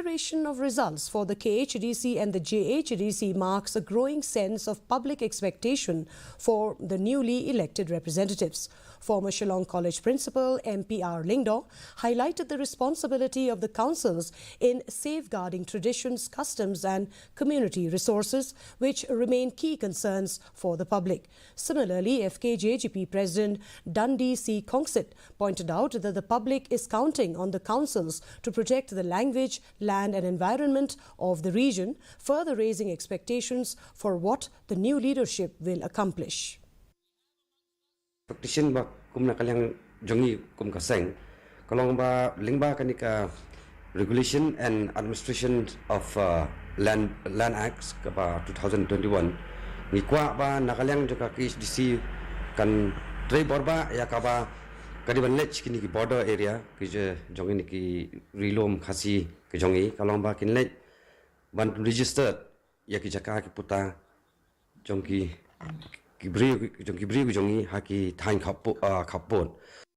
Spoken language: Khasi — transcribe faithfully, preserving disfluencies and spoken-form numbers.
Declaration of results for the K H D C and the J H D C marks a growing sense of public expectation for the newly elected representatives. Former Shillong College Principal M P R Lyngdoh highlighted the responsibility of the councils in safeguarding traditions, customs, and community resources, which remain key concerns for the public. Similarly, F K J G P President Dundee C Khongsit pointed out that the public is counting on the councils to protect the language, land, and environment of the region, further raising expectations for what the new leadership will accomplish. Expectation ba kum na ka liang jong ngi kum ka seng ka long ba lyngba kane ka Regulation and Administration of uh, Land Land Acts kaba two thousand twenty-one, ngi kwah ba na ka liang jong ka K H D C kan trei bor ba ïa kaba ka dei ban leit kine ki border area ki je jong ngi ki ri lum Khasi ki jong ngi, ka long ba kin leit ban register ïa ki jaka ki puta jong ki ki briew jong ki briew jong ngi ha ki thaiñ khappud.